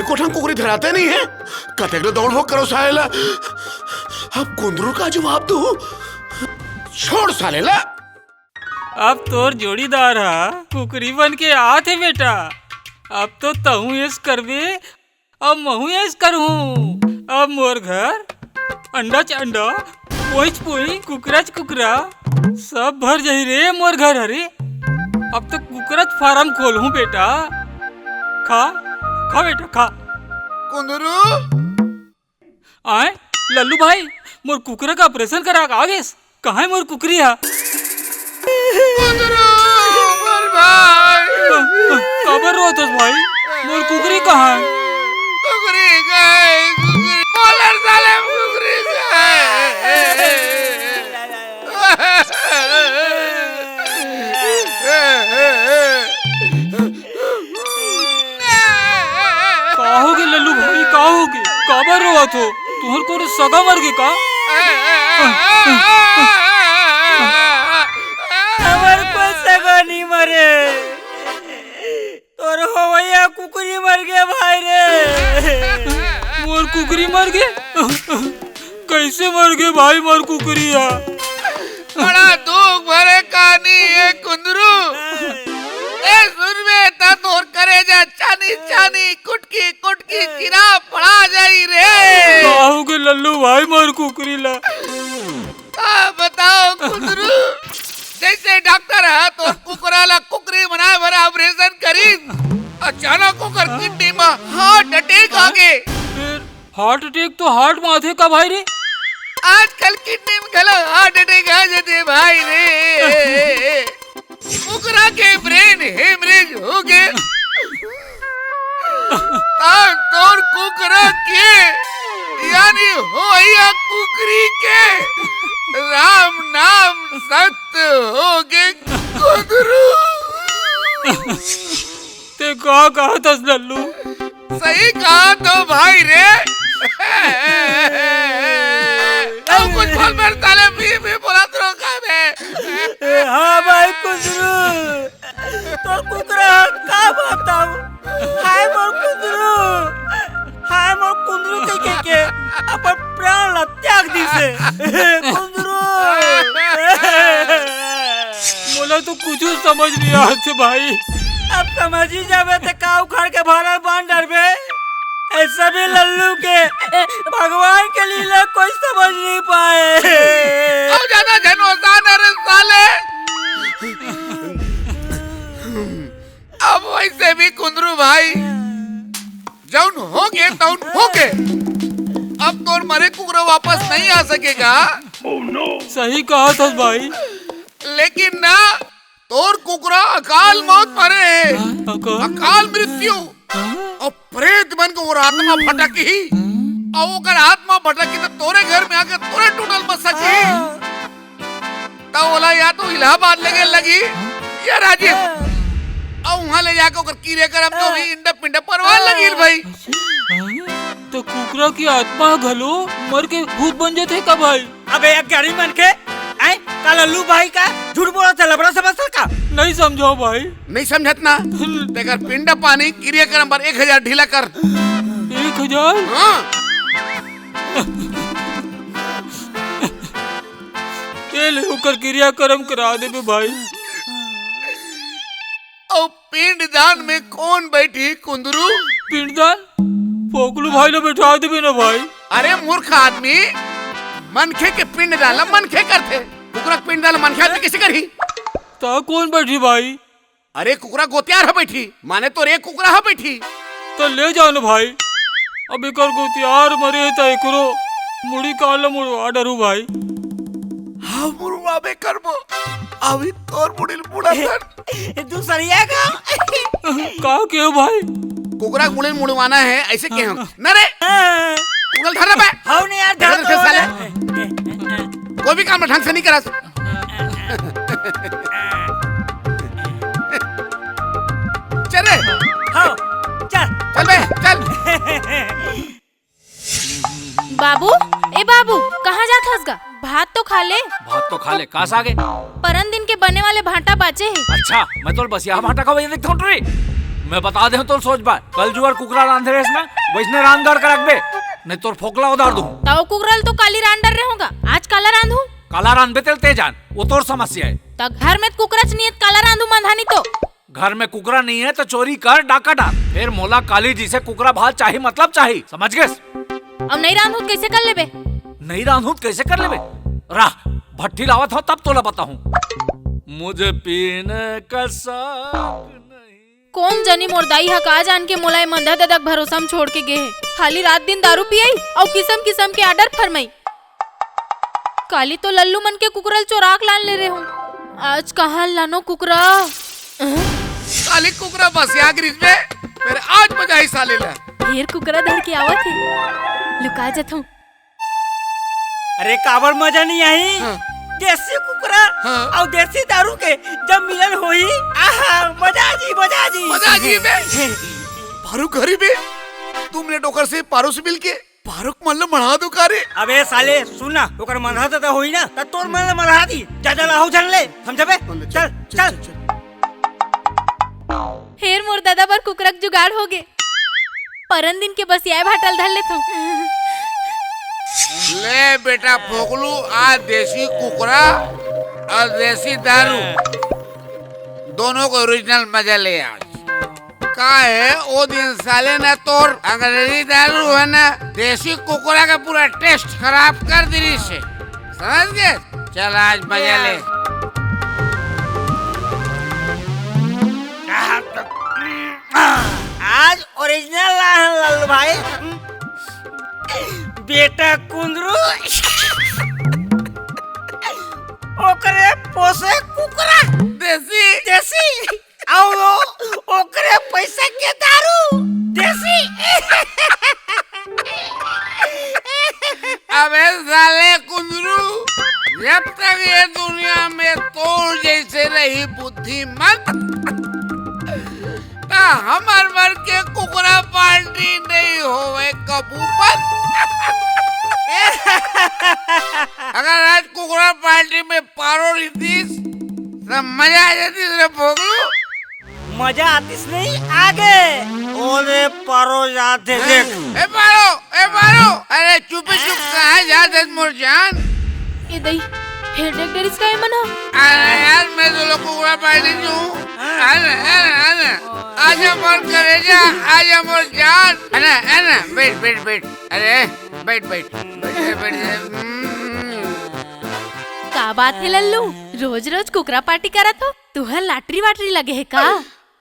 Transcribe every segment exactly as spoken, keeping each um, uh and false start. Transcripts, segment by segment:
एको ठन कुकरी धराते नहीं है। कतेक ले दौड़ भोग करो साले ला। अब कुंदरू का जवाब दू। छोड़ साले ला। अब तोर जोड़ीदार हा कुकरी बन के आत हे बेटा। अब तो तहूँ ऐस करबे, अब महूँ ऐस करहूँ। अब मोर घर अंडा च अंडा, पोई च पोई, कुकरा च कुकरा, सब भर जाही रे मोर घर। अरे, अब तो कुकरा च फार्म खोलहूँ बेटा। खा, खा बेटा, खा। कुंदरू। आय, लल्लू भाई, मोर कुकरा का ऑपरेशन करा के आ गेस। कहाँ हे मोर कुकरी हा? कुंदरू, मोर भाई। काबर रोत हस भाई? मोर कुकरी कहाँ हे? कुकरी कहाँ हे? कुकरी। बोल रे साले, कुकरी कहाँ हे? का होगे लल्लू भाई, का होगे? काबर रोवत हो? तुँहर कोनो सगा मर गे का? हमर कोई सगा नहीं मरे, तोर होवइया कुकरी मर गे भाई रे। मोर कुकरी मर गे? कइसे मर गे भाई मोर कुकरी हा? बड़ा दुख भरे कहानी हे कुंदरू। ए सुनबे त तोर करेजा छानी छानी, कुटकी कुटकी चिरा पड़ा जाही रे। का होगे लल्लू भाई मोर कुकरी ला? का बताओं कुंदरू, जइसे डॉक्टर हा तोर कुकरा ला कुकरी बनाए बर ऑपरेशन करिस, अचानक ओकर किडनी म हार्ट अटैक आ गे। फिर हार्ट अटैक तो हार्ट म आथे का भाई रे? आजकल किडनी म घलो हार्ट अटैक आ जाथे भाई रे। कुकरा के ब्रेन हेमरेज होगे। त तोर कुकरा के, यानी होवइया कुकरी के राम नाम सत्य होगे कुंदरू। तें का कहत हस लल्लू? सही कहत हों भाई रे। अउ कुछ बोल मेरे साले, भी, भी बोलत रहो का बे? हाँ भाई कुंदरू, तोर कुकरा का बताऊं? हाय मोर कुंदरू, हाय मोर कुंदरू कहि के अपन प्राण ला त्याग दिसे। कुंदरू। मोला तो कुछु समझ नहीं आत हे भाई। अब समझ ही जाबे त का उखाड़ के भरल बांध डरबे? ऐसा भी लल्लू के भगवान के लीला कोई समझ नहीं पाए। अब ज्यादा झनोसान अरे साले। अब वैसे भी कुंदरू भाई, जौन होगे तौन होगे। अब तोर मरे कुकरा वापस नहीं आ सकेगा। सही कहत हस भाई। लेकिन ना, तोर कुकरा अकाल मौत मरे हे। हाँ, अकाल? अकाल मृत्यु। हाँ? अउ प्रेत बन के ओकर आत्मा भटकही। अउ ओकर आत्मा भटकही त तोरे घर में आके तोरे टूटल बस सकही। त ओला या तो इलाहाबाद लेगे लगही, या राजिम। अउ उहाँ ले जाके ओकर किरिया करम जो भी इंडा पिंडा परवार लगही भाई। त कुकरा के आत्मा घलो मर के भूत बन जाथे का भाई? अबे एक गाड़ी मन के, आय, का लल्लू भाई का झूठ बोलत हे, लबड़ा समझत हस का? नहीं समझों भाई। नहीं समझत ना? तेकर पिंडा पानी किरिया करम बर एक हजार ढीला कर। एक हजार? हाँ। ए ले, ओकर किरिया करम करा देबे भाई। अउ पिंडदान में कोन बइठही कुंदरू? पिंडदान? फोकलू भाई ला बइठा देबे ना भाई। अरे मूर्ख आदमी, मनखे के पिंडदान ला मनखे करथे, कुकरा के पिंडदान ला मनखे आदमी कइसे करही? त कोन बइठही भाई? अरे कुकरा गोतियार ह बइठही, माने तोर एक कुकरा ह बइठही। त ले जाओ ना भाई, अब एकर गोतियार मरे हे त एकरो मुड़ी कान ला मुड़वा डरहूँ भाई। हाँ मुड़वाबे करबो, अभी तोर मुड़ी ल मुड़ा कर। दूसरिया का? का केहेंव भाई? कुकरा के मुड़ी ल मुड़वाना हे, अइसे केहेंव। न रे, हाँ। कुकरा ल धर ना बे। हव नहीं यार, धर धर तो साले। ना। कोई भी काम ढंग से नहीं करस। चल रे। हाँ, चल। चल बे, चल। बाबू, ए बाबू, कहाँ जात हस गा? भात तो खा ले। भात तो खा ले, का साग हे? परन दिन के बने वाले भांटा बाचे हे। अच्छा, मैं तोर बसिया भांटा खवाय देथों रे। मैं बता देहूँ तोर सोच बाय, कल जुवर कुकरा रांधे रेहेस मैं, वइसने रांध गढ़ के रखबे, नहीं तोर फोकला उधार दूं। त ओ कुकरा ल तो काली रांध डरे रहेंव गा, आज काला रांधहूं? काला रांधबे तेला ते जान, ओ तोर समस्या हे। त घर में त कुकराच नइ हे त काला रांधहूं मंधानी तो। घर में कुकरा नइ हे त चोरी कर, डाका डार, फेर मोला काली जइसे कुकरा भात चाही, मतलब चाही, समझ गेस? अब नइ रांधहूं त कइसे कर लेबे? नइ रांधहूं त कइसे कर लेबे? रह, भट्ठी लावत हंव तब तोला बताहूं। मुझे पीने का शौक नहीं। कोन जनी मोर दाई ह का जान के मोला ए मंधा ददा के भरोसा म छोड़ के गे हे। खाली रात दिन दारू पियई अउ किसम किसम के आर्डर फरमई। काली तो लल्लू मन के कुकरा ल चोरा के लान ले रहेंव, आज कहां लानों कुकरा? काली कुकरा बसिया गे रिहिस बे, फेर आज मजा आही साले ला। फेर कुकरा धर के आवत हे, लुका जथंव। अरे काबर मजा नइ आही? हां। देसी कुकरा हां। अउ देसी दारू के जब मिलन होही, आहा, मजा आ जी, मजा आ जी। मजा आ जी बे। फारूक हरी बे, तुमने डोकर से पारो से मिलके फारूक मन ल मढ़ा दो का रे? अबे साले, सुन ना, ओकर मंधा ददा होही ना, त तोर मन ल मढ़ा दी। जा, जा, लाहू झन ले, समझबे? चल, चल, चल, चल। चल। फेर मोर ददा बर कुकरा के जुगाड़ होगे। परन दिन के बसियाए भाटा ल धर लेथंव। ले बेटा फोकलू, आज देसी कुकरा अउ देसी दारू, दोनों के ओरिजिनल मजा ले आज। का हे, ओ दिन साले न तोर अंग्रेजी दारू हे न, देसी कुकरा के पूरा टेस्ट खराब कर दे रिहिस हे, समझ गे? चल आज मजा ले। आज ओरिजिनल लाहन लालू भाई। बेटा कुंदरू, ओकरे पोसे कुकरा। देसी। देसी। अउ ओकरे पैसा के दारू। देसी। अबे साले कुंदरू, जब तक ये दुनिया में तोर जइसे रही बुद्धिमंत, त हमर मन के कुकरा पार्टी नइ होवय कभू मन। अगर आज कुकरा पार्टी में पारो रहितिस, त मजा आ जातिस रे भोगलू। मजा आतिस नहीं आगे। ओरे पारो जात हे देख। ए पारो, ए पारो, अरे चुपे चुप कहाँ जात हे मोर जान? ए दई, फेर देख डरिस का ए मन ह? अरे यार, मैं तो लोग कुकरा पार्टी से हूँ। अरे, अरे, अरे, आजा मोर करेजा, आजा मोर जान। अरे, अरे, बैठ, बैठ, बैठ। अरे, बैठ, बैठ, बैठ, बैठ। हम्म। का बात हे लल्लू, रोज रोज कुकरा पार्टी करत हो? तुहर लाटरी वाटरी लगे हे का?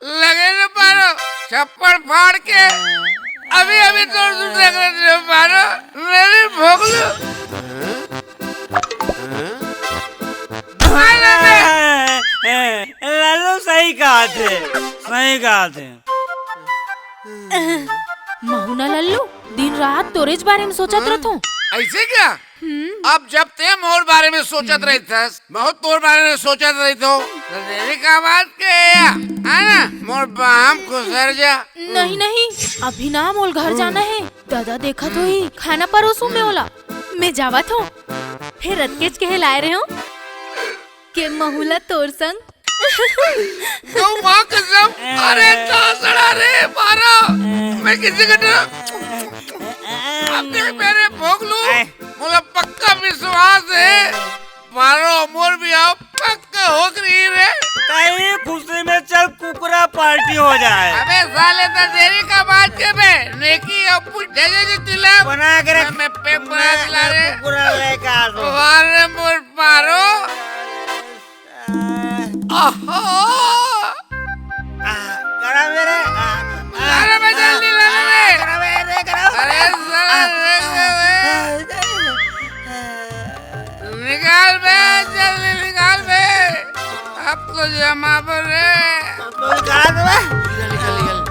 लगे न पारो, छप्पड़ फाड़ के अभी अभी तोर सुन रख रहे पारो, मेरी भोगलू। लालू सही कहा थे, सही कहा थे। महू ना लल्लू, दिन रात तोरेच बारे में सोचत रहथों। ऐसे क्या? हम्म। अब जब ते मोर बारे में सोचत रहिथस, महू तोर बारे में सोचत रहिथों, त देरी का बात के या? है ना? मोर बाह म खुसर जा। नहीं, नहीं, अभी ना मोल घर जाना हे। दादा देखत होही, खाना परोसूं मैं ओला। मैं जावत हों। फेर अतकेच कहे लाए रहेंव के महू ला तोर संग गौ माँ कसम, अरे तासड़ा रे मारा, मैं किसी का डरा। अब देख मेरे भोगलू, मोला पक्का विश्वास हे, मारो मोर भी आओ पक्का हो रही रे। कहीं खुशी में चल कुकरा पार्टी हो जाए। अबे साले तो देरी का बात के बे, नेकी अब पूछ दे दे तिला। बना के रख। मैं, मैं पेपर बना, दिला रे। कुकरा लेके आ दो। वाह रे मोर मारो। आहा! आ, गरम है रे। आ, आ, अरे, मैं जल्दी ला ले रे। गरम है रे, गरम। अरे, साला, आ, रे, रे, रे। निकाल बे, जल्दी निकाल बे। अब तो जमा पर रे। तो निकाल दे बे। निकाल, निकाल,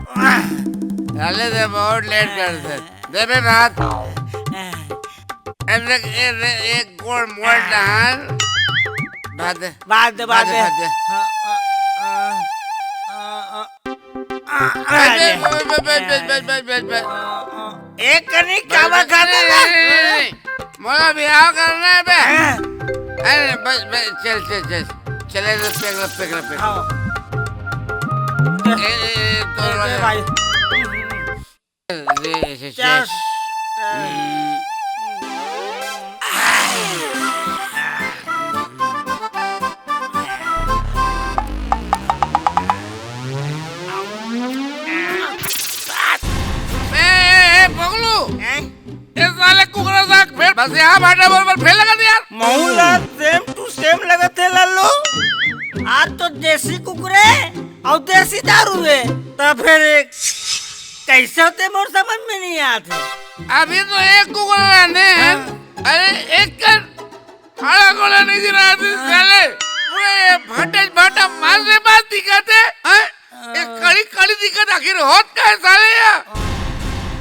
निकाल। चले दे, बहुत लेट कर दे। दे बे भात। ए, देख, ए, दे, एक गोड़ मोड़ डाल। भात दे। भात दे, भात भात दे, दे। भात दे। हाँ, हाँ, हाँ, हाँ, हाँ, हाँ। ए, बे, बे, बे। एक कनी अरे, कावा अरे, खाते अरे, ना। अरे, अरे, अरे। मोला बिहाव करना है बे। हाँ। अरे, बस, बस, चल, चल, चल। चले तो पेगला, पेगला, पेगला। हाँ। ए, ए, ए, तोर ए, वाले। भाई। चल। ए, ए, ए, पगलू। हैं? ए साले कुकरा साग फेर बस यहाँ भाटा बोल बोल फेर लगा दिया। महू ला same to same लगत हे लल्लू। आज तो देसी कुकरे अउ देसी दारू हे, त फेर एक कैसे होते मोर समझ में नहीं आत हे। अभी तो एक कुकरा ने, हाँ। अरे एक कर खड़ा कोला नहीं दिला रहे साले। पूरे ये भाटा भाटा मार से बात दिखाते हैं। एक कड़ी कड़ी दिक्कत आखिर होत का है साले या?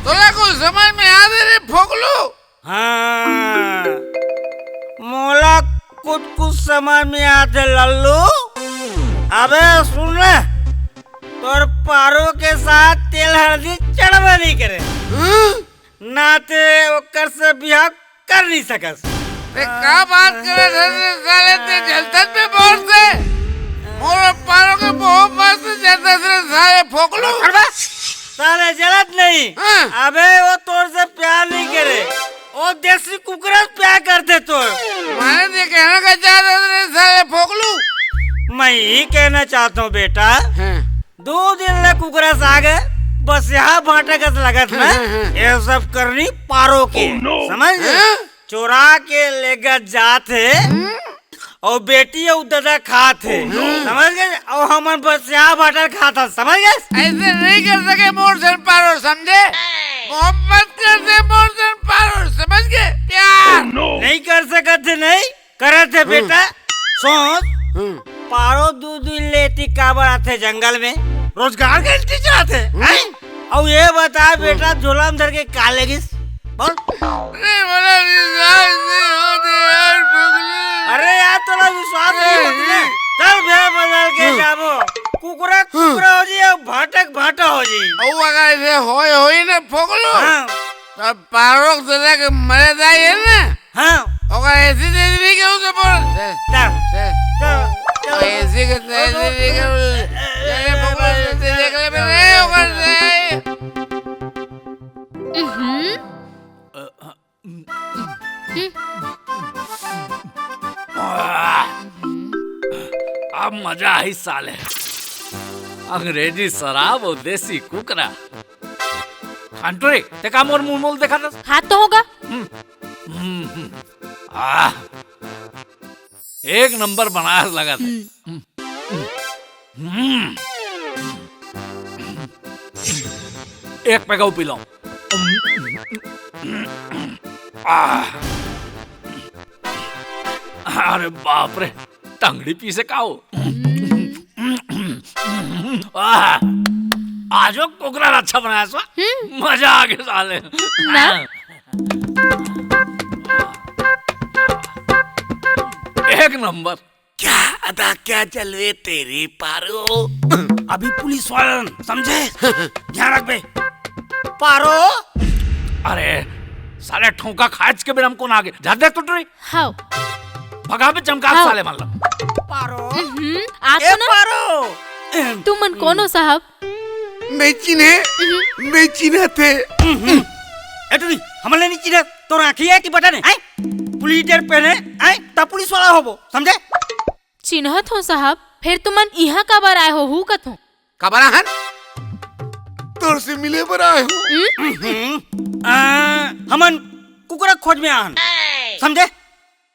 तोला कुछ समझ में आ दे रे फोकलू? हाँ, मोला कुछ कुछ समझ में आथे लल्लू। अबे सुन ले, तोर पारो के साथ तेल हल्दी चढ़बे नहीं करे। हाँ? ना ते ओकर से बिहाव कर नहीं सकस। ते का बात करत हस रे साले, ते जलथस बे मोर से? मोर पारो के मोह मस्त जलथस रे साले फोकलू। अरे बे, साले जलत नहीं। हाँ। अबे वो तोर से प्यार नहीं करे, वो देसी कुकरा से प्यार करथे तोर। माने ते कहना का चाहत हस रे साले फोकलू? मैं यही कहना चाहता हूँ बेटा, हाँ। दो दिन ले कुकरा साग हे, बस यहाँ भाटा कस लगत ना, हाँ, हाँ, हाँ। ये सब करनी पारो के, Oh, no। समझ गए? हाँ? चोरा के लेकर जात हे, हम्म। अउ बेटी अउ ददा खात हे, Oh, no। समझ गए? अउ हमन बस यहाँ भाटा खात हन, समझ गए? ऐसे नहीं कर सके मोर सन पारो, समझे? मोहब्बत कर दे मोर सन पारो, समझ गए? प्यार। Oh, no। नहीं कर सकत हे, नहीं। करत हे हम्म। बेटा, सोच, हम्म। पारो दू दिन ले एती काबर आथे जंगल में? रोजगार गारंटी चाहत हे, हम्म। हैं? अउ ये बता हम्म। बेटा, झोला में धर के का लेगिस? बोल। अरे, मोला विश्वास नहीं होत हे यार, पगलू। अरे यार, तोला विश्वास नहीं होत हे ना? चल, भेड़ बदल के हम्म। जाबो। कुकरा, हम्म। कुकरा हो जाई, अउ भाटा के भाटा हो जाई। अउ अगर ऐसे होय होई ना, पगलू, हाँ। तब पारो के ददा के मरे जाई हे ना? हाँ। ओकर एसी तेसी नहीं केहू से बोल। चल, चल, चल। चल, चल। एसी के तेसी नहीं केहू से। अरे बाबा, एसी देख ले बे, ओकर से। हम्म। अब मजा आई साले। अंग्रेजी शराब अउ देसी कुकरा। अंटुरी, ते का मोर मुंह मोल देखत हस? खात तो होगा। हम्म। हम्म, हम्म। आह, एक नंबर बनास लगत हे। हम्म। हम्म। एक पैग अउ पी लो। आह। अरे बाप रे, टंगड़ी पीसे का हो? आह, आजो कुकरा अच्छा बनाया सो। हम्म। मजा आ गया साले। ना? एक नंबर। क्या अदा, क्या जलवे तेरे पारो। अभी पुलिस वाला समझे? ध्यान रख बे। पारो। अरे, साले ठोंका खाच के बेरम कोन आगे? जा देख तो टुरी। हाव। भगा बे चमका हाव। साले मन ला। पारो। हम्म, आप ए ना। पारो। तुमन कोन हो साहब? नहीं चिन्हे, हम्म। नहीं चिन्हत हे। हम्म। ए टुरी, हमन ला नहीं चिन्हत, तोर आँखी हे कि बटन हे, हैं? पुलिस ड्रेस पहने, हैं? त पुलिस वाला होबो, समझे? चिन्हत हो साहब, फेर तुमन इहाँ काबर आए हो, हू कथो? काबर आहन? तोर से मिले बर आए हो। हम्म? हम्म। आ, हमन कुकरा खोज में आहन, समझे?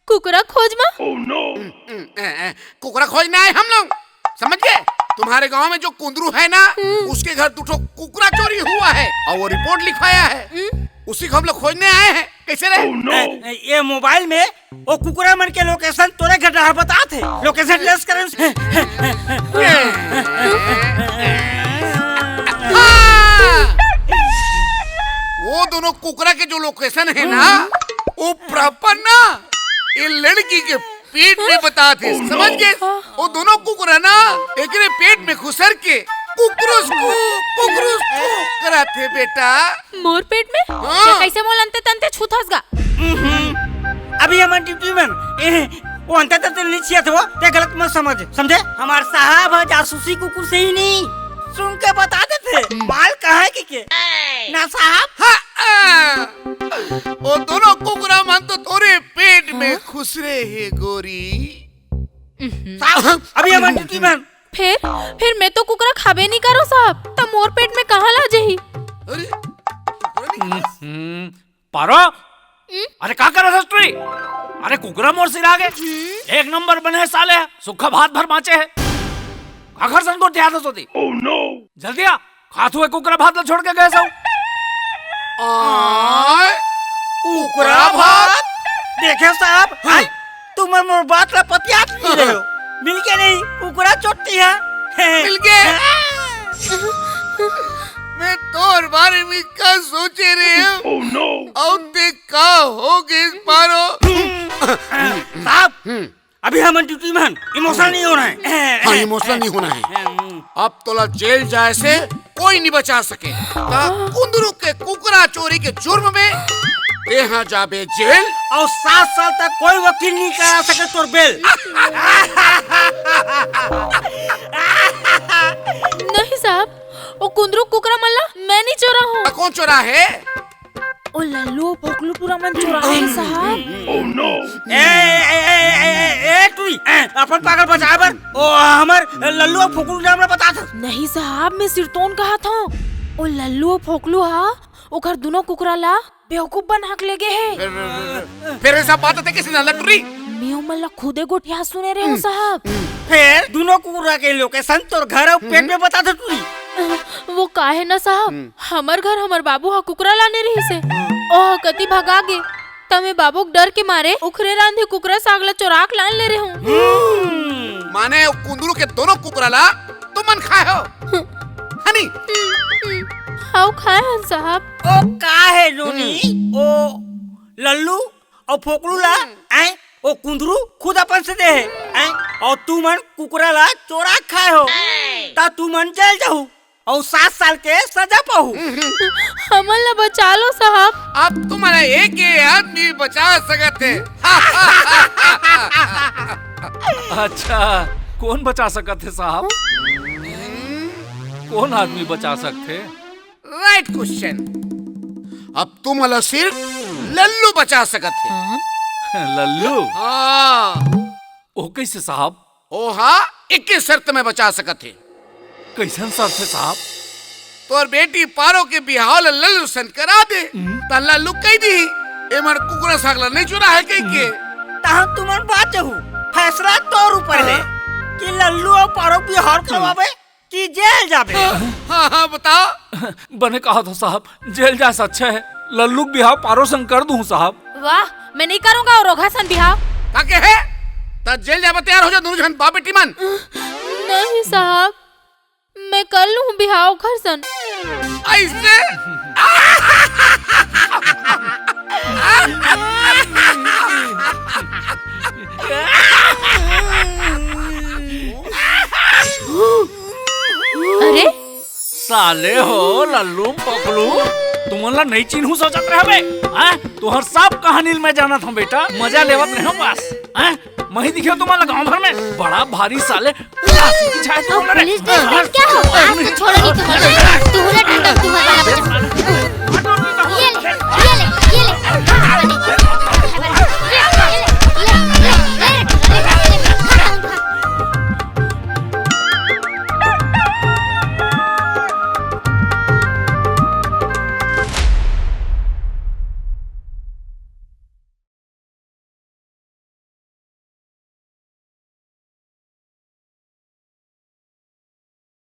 कुकरा खोज मा? हम्म, हम्म, ए, ए, कुकरा खोज में आए हम लोग, समझ गए? तुम्हारे गांव में जो कुंदरू है ना, हम्म। उसके घर दो ठो कुकरा चोरी हुआ है और वो रिपोर्ट लिखवाया है। हम्म। उसी को हम लोग खोजने आए हैं। कैसे रे? ए, ए, ये मोबाइल में वो कुकरा मन के लोकेशन तोरे घर डहर बतात हे। लोकेशन ट्रेस करे। हाँ! वो दोनों कुकरा के जो लोकेशन है ना, वो प्रॉपर ना ये लड़की के पेट में बतात हे, समझ गए? वो दोनों कुकरा ना एकरे पेट में घुसर के कुकरुस कु, कुकरुस कु करत हे बेटा। मोर पेट में? हाँ। ते कैसे मोला अंते तंते छूथस गा? हम्म, अभी हमन ड्यूटी में, ए, वो अंते तंते नहीं छियत हो, ते गलत मत समझ, समझे? हमार साहब ह जासूसी कुकुर से ही नहीं, सुन के बता देथे, हम्म। माल कहाँ हे के, के? ना साहब। हाँ, पारो, हम्म? अरे का करत हस टुरी? अरे कुकरा मोर सिरा गे। हम्म? एक नंबर बने हे साले, सुक्खा भात भर बांचे हे। काखर संग गोठियात हस ओती? जल्दी आ, खाथू ए कुकरा भात ला छोड़ के गए हस। आय, कुकरा भात? देखे साहब, हाँ। आय, तुमन मोर बात ला पतियात नहीं रहे हो। मिल के नहीं, कुकरा चोट्टी है। मिल के। मैं तोर बारे में का सोचे रहे हूँ? अउ ते का हो गे पारो? साहब, अभी हमन ड्यूटी में हन, इमोशनल नहीं होना है। हाँ, इमोशनल नहीं होना है। अब तोला जेल जाए से कोई नहीं बचा सके। ता कुंदरू के कुकरा चोरी के जुर्म में तेहा जाबे जेल। अउ सात साल तक कोई वकील नहीं करा सके तोर बेल। नहीं साहब, ओ कुंदरू कुकरा मन ला मैं नहीं चोरा हूँ। ता कौन चोरा है? ओ लल्लू अउ फोकलू टूरा मन चोरा हे साहब। ए, ए, ए, ए, ए, ए, टूरी, ए, अपन पागल बचाए बर, ओ हमर लल्लू अउ फोकलू नाम ला बता दे। नहीं साहब, मैं सिरतोन कहत हूँ। ओ लल्लू अउ फोकलू हा ओखर दुनो कुकरा ला बेवकूफ बना के ले गे हे। फिर, फिर, फिर ऐसा बात होते किसी ना लटरी? मैं ओमन ला खुदे गोठिया सुने रहे हूँ साहब। फिर दुनो कुकरा के लोकेशन तोर घर अउ पेट में बता दे टूरी। वो का हे ना साहब, हमर घर हमर बाबू हा कुकरा लाने रहिस हे। ओह कति भगा गे, त मैं बाबू के डर के मारे उखरे रांधे कुकरा साग ला चोरा के लान ले रहे हूँ। माने ओ कुंदरू के दोनों कुकरा ला तुमन खाए हो? हनी? हाउ खाए हन साहब। ओ का हे जोनी? ओ लल्लू अउ फोकलू ला, आय, ओ कुंदरू खुद अपन से दे हे, आय, अउ तुमन कुकरा ला चोरा खाए हो, त तुमन जेल जाहू अउ सात साल के सजा पाहू। हमन ला बचा लो साहब। अब तुम्हारा एक ही आदमी बचा सकत हे। अच्छा, कौन बचा सकत हे साहब? कौन आदमी बचा सकत हे? Right question. अब तुमला सिर्फ लल्लू बचा सकत हे। लल्लू? हाँ। ओ कैसे साहब? ओ हा, एक ही शर्त में बचा सकत हे। कैसन शर्त हे साहब? तोर बेटी पारो के बिहाव ला लल्लू सन करा दे, त लल्लू कह दी, "एमन कुकरा साग ला नहीं चुरा हे," कह के। तहन तुमन बात जहू, फैसला तोर ऊपर हे कि लल्लू अउ पारो के बिहाव करवाबे कि जेल जाबे। हाँ, हाँ, बताओ। बने कहा तो साहब, जेल जाए से अच्छा हे लल्लू के बिहाव पारो संग कर दूं साहब। वाह, मैं नहीं करूंगा और ओघा सन बिहाव। का कहे? त जेल जाबे तैयार हो जा दोनों झन बाप बेटी मन। नहीं साहब, मैं कर लूं बिहाव ओखर सन। ऐसे? अरे? साले हो, लल्लू पकलू, तुमन ला नहीं चिन्हू सोचत रहबे, हैं? तुहर सब कहानी ल मैं जानत हूँ बेटा, मजा लेवत रहे बस, हैं? मही दिखे तुमन ला गांव भर में, बड़ा भारी साले, लासी की छाया तुमन ला रे। पुलिस स्टेशन में क्या हो? आज तो छोड़ो नहीं तुमन ला, तुहरे डंडा तुम्हारा